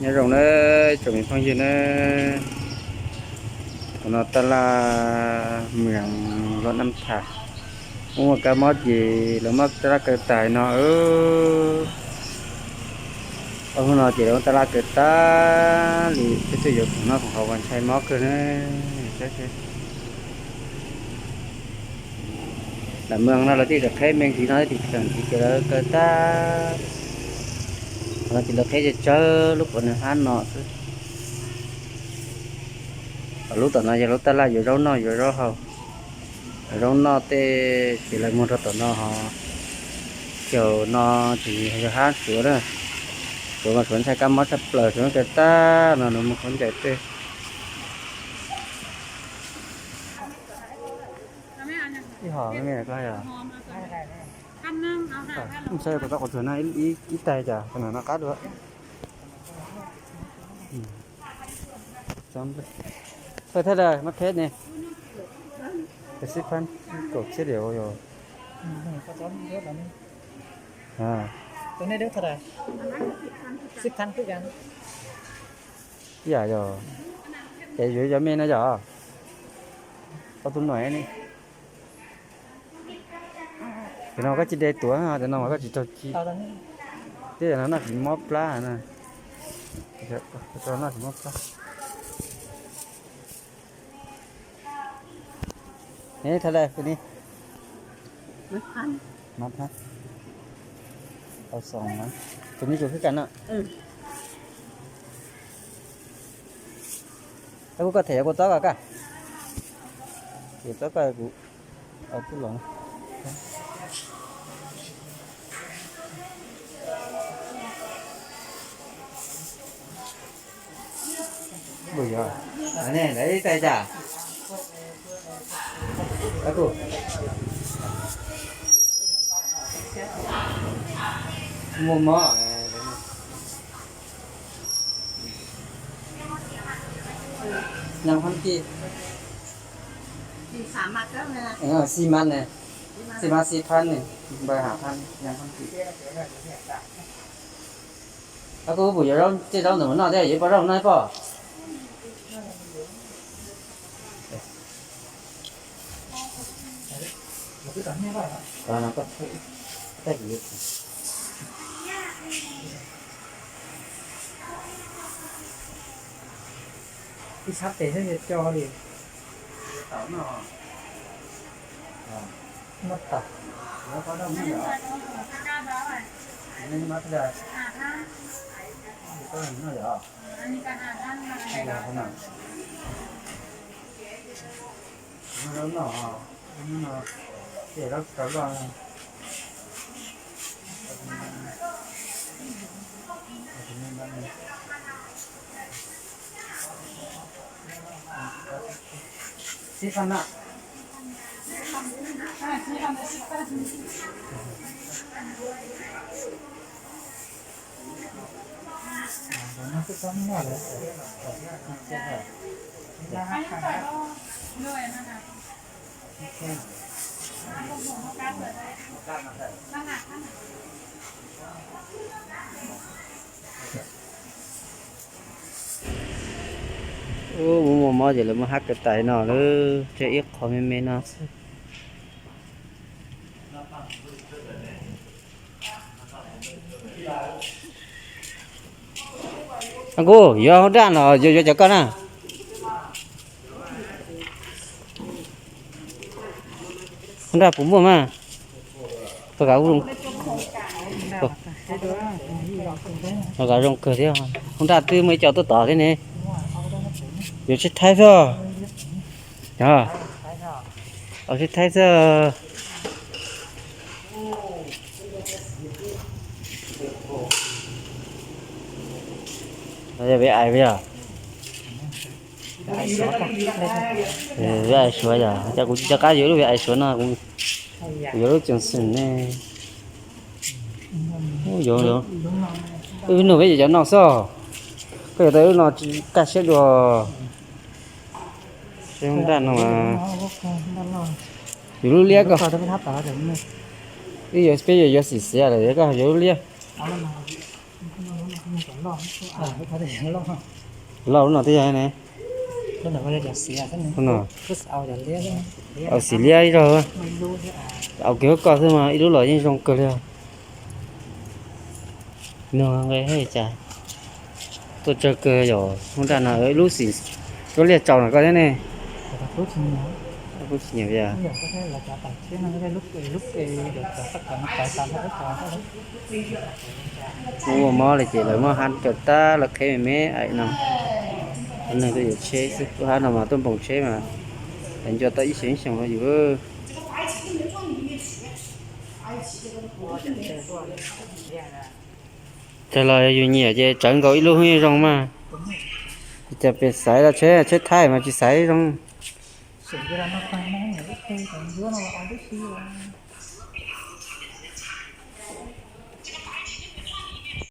Nyob zoo na, tsoom me phooj ywg na, tus no tab laj mws los nam tham, muaj kab mob ces lawv muab tab laj kaw tas no. Ob hnub no ces lawv muab tab laj kaw tas li, peb tuaj yuav khoom noj khoom haus mas ntshai mob kawg na. Lam mws no lawv thiaj li qheb me ntsis no thiab, tis kheem ntsis ces lawv kaw tag. Qhov no ces lawv qheb tsawg tsawg lub qhov nws hab no xwb. Lub tom no yog lub tab laj yuav zaub noj yuav zaub haus. Zaub noj tej ces lawv muag rau tom no ho, caum no ces yog hab Suav na. Suav mas Suav ntshai kab mob tshaj plaws, Suav kaw tag no nws mus khaub ncaws tej. Ib hom me me ko yog, mus saib kuv tab quav tsuag no ib taig cas no qab dua. Thawj thawj dag mab kheb ne, sib phab kaum txhiab diam yog. Ib yam yog, ces yuav yog me no yog, tau tus nuam ne. Cov no koj tsis de tuav, cov no mas koj tsis raug ci. Tej no noj tsis mob plab na. Noj tsis mob plab. Thab laj ni, mab, tau xoom na. Tus me tus khwb kas no. Tab kuv koj them yuav kua txob ko kaj, kua txob ko kuv, kuv los. Npuj yog, ne lawv ib taig cas, muaj mob. Năm tháng xi măng này, xi măng xi phán này, mười hai tháng, năm tháng. Koj kuj pum yuav tej zaub ntawm mus noj thiab, yuav pom zaub mus noj ib pob. Ib sab tes xwb co li. Noj tas. Xib fab na. Ub, muaj mob ces lawv muab hab kaw tais no lawm, tshuav ib qho me me no xwb. Kuv yuav hoob daj no, yuav cov koj na. Hoob daj puas muaj mas? Zoo kawg thiab, hoob daj twb muaj ib co tuaj tod thiab ne. Yuav sib thaib xwb. Sib thaib xwb. Yog veb ais yog? Veb ais Suav yog, cas kuv tsis nco qab yuav lub veb ais Suav no, kuv yuav lub tseem xwm ne. Yuav, wb nug peb cov no xwb. Koj yuav tau lub no tsis kaj siab dua. Seb hoob daj no mas yuav lub liab koj. Wb yuav, peb yuav yuav xim xiav lawm, koj yuav lub liab. Loj lub no twb yog ne. Au, xim liab ib zaug. Au, kiag huab koj xwb mas ib lub los yeej zoo kawg li. Nug nqe cas tuaj tsawg kawg yom, muab nraj no ib lub xim, lub liaj tsaus no koj thiab ne. Kuv tsis nyiam yog. Muaj mob li ces lawv muab hab cov tab lawv qheb me me no. Neeg tuaj yuav tsheb xwb, lub hab no mas tuaj npoos tsheb mas lawv ncua tau ib xyoos ib xyoos rau yus. Tag los yog yus nyiam ces tsawv nkaus ib lub yeej zoo mas. Cas pes xaiv los tsheb, tsheb thaij mas tsis xaiv zoo.